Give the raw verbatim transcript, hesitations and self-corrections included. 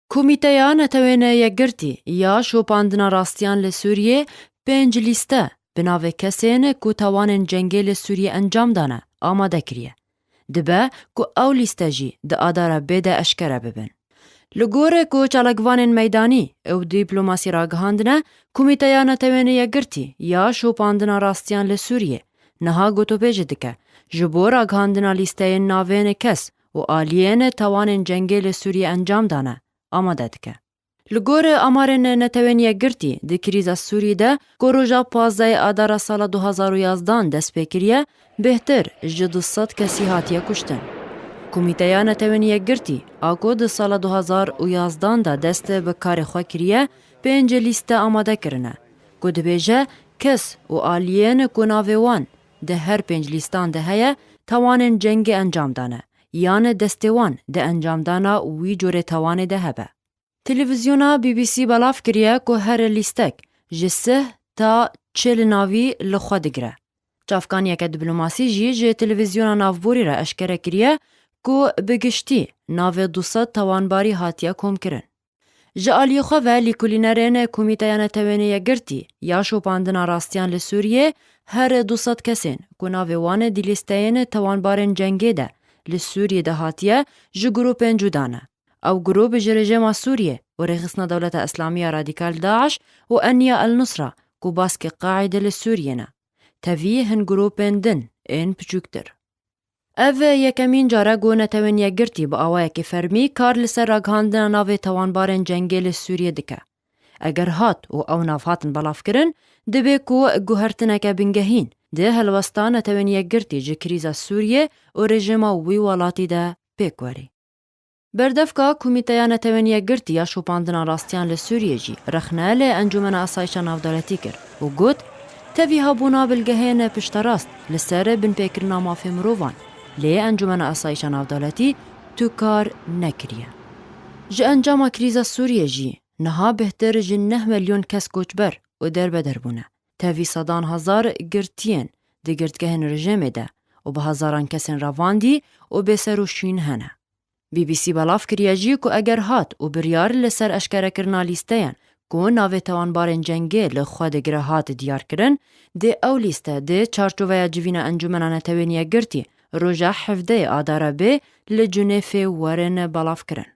Komîteya Netewên Yekgirtî ya şopandina rastiyan li Sûriyê pênc lîste bi navê kesên ku tawanên cengê li Sûriyê encam dane amade kiriye. Dibe ku ew lîste jî di adara bê de eşkere bibin. Li gorî ku çalakvanên meydanî û dîplomasî ragihandine, Komîteya Netewên Yekgirtî ya şopandina rastiyan li Sûriyê niha gotûbêjî dike, ji bo ragihandina lîsteyên navên kes û aliyên tawanên cengê li Sûriyê encam dane, amade dike. Li gor amarên Netewên Yekgirtî, di krîza Sûrî de ku roja pazdehê Adara sala du hazar û yazdan dest pê kiriye, bêhtir ji du sed kesî hatiye kuştin. Komîteya Netewên Yekgirtî, a ku di sala du hazar û yazdan de dest bi karê xwe kiriye, pênc lîste amade kirine, ku dibêje kes û aliyên ku navê wan di her pênc lîstan de heye, tawanên cengê encam dane, yan destê wan di encamdana wî cûrê tawanê de hebe. Televîzyona B B C belav kiriye ku her lîstek ji sih ta çil navî li xwe digire. Çavkaniyeke dîplomasî jî ji televîzyona navborî re eşkere kiriye ku bi giştî navê du sed tawanbarî hatiye komkirin. Ji aliyê xwe ve lîkolînerên Komîteya Netewên Yekgirtî ya şopandina rastiyan li Sûriyê her du sed kesên ku navê wan di lîsteyên tawanbarên cengê de li Sûriyê de hatiye ji grûpên cuda ne. Ew grûp ji rejîma Sûriyê û Rêxistina Dewleta Îslamî ya Radîkal DAIŞ û Eniya El Nusra ku baskê Qaîde li Sûriyê ne. Tevî hin grûpên din ên piçûktir. Ev yekemîn car e ku Netewên Yekgirtî bi awayekî fermî kar li ser ragihandina navê tawanbarên cengê li Sûriyê dike. Eger hat û ew nav hatin belavkirin, dibê ku guhertineke bingehîn di helwesta Netewên Yekgirtî ji krîza Sûriyê û rejîma wî welatî de pêk werî. Berdevka Komîteya Netewên Yekgirtî ya şopandina rastiyan li Sûriyê jî rexne li Encûmena Asayişa Navdewletî kir û got, tevî hebûna bilgehên pişterast li ser binpêkirina mafê mirovan, lê Encûmena Asayişa Navdewletî tu kar nekiriye. Ji encama krîza Sûriyê jî niha bêhtir ji neh milyon kes koçber û derbeder bûne. Tevî sedan hezar girtiyên di girtgehên rejîmê de û bi hezaran kesên revandî û bêser û şûn hene. B B C belav kiriye jî ku eger hat û biryar li ser eşkerekirina lîsteyan ku navê tawanbarên cengê li xwe digire hat diyarkirin, dê ew lîste di çarçoveya civîna Encûmena Netewên Yekgirtî roja hevdeyê Adara bê li Cunêfê werin belavkirin.